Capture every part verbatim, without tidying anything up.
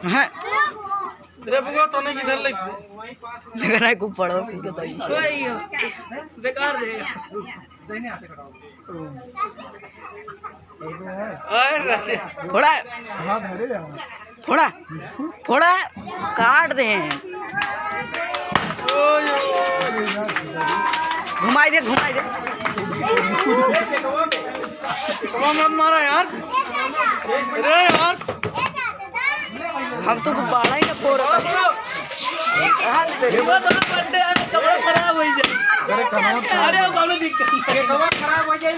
हैं? रे बुआ, तो नहीं किधर ले? लग रहा है खूब पड़ो, खूब बताइए। वही हो। बेकार दे। अरे। फोड़ा। फोड़ा। फोड़ा। काट दे। घुमाई दे, घुमाई दे। मत मारा यार। अरे यार। हम तो गुब्बारा ही ना फोड़ रहे। कपड़ा खराब हो जाए। अरे, कौनो दिक्कत नहीं। कपड़ा खराब हो जाए,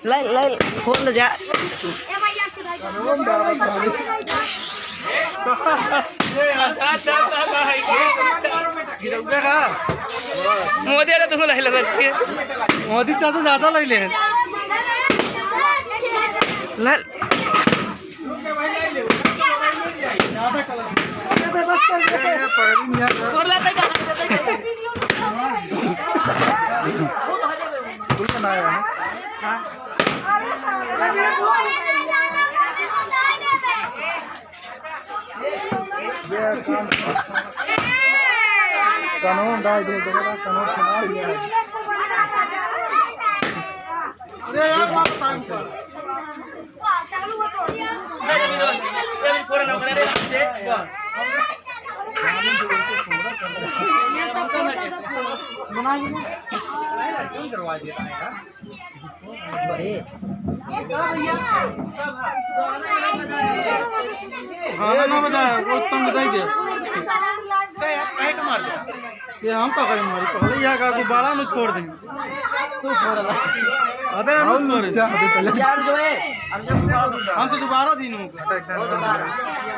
ले, ले, फोड़ ले जा। मोदी वाला तुम लाई लगा छिए। मोदी चाचा ज्यादा लाई ले। ला। कानून डाल दे, कानून सुना दिया है। अरे यार, बात टाइम पर। गाना ना बजाए, वो तुम बताई दे। ये हम पकड़े मारी, पहले यहाँ का गुब्बारा में छोड़ देंगे। अबे हम लोग छोड़े। यार जो है, हम तो दोबारा दिन होगा।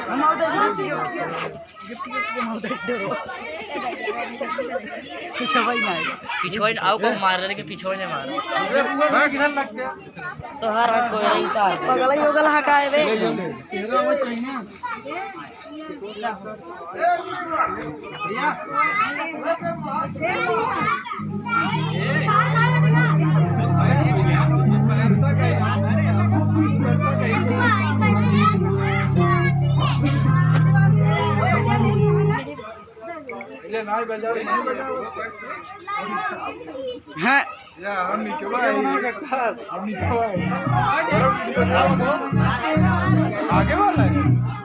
हम और दे दो। पिछवाई ना आएगा। पिछवाई ना, आओ को मार रहे, लेकिन पिछवाई नहीं मार रहे। अरे, पूरा किधर लग गया? तो हर हाथ कोई नहीं था। पगला ही होगल हा का है बे? हाँ। या, हम नीचे बा है। हम नीचे बा है। आगे वाला है।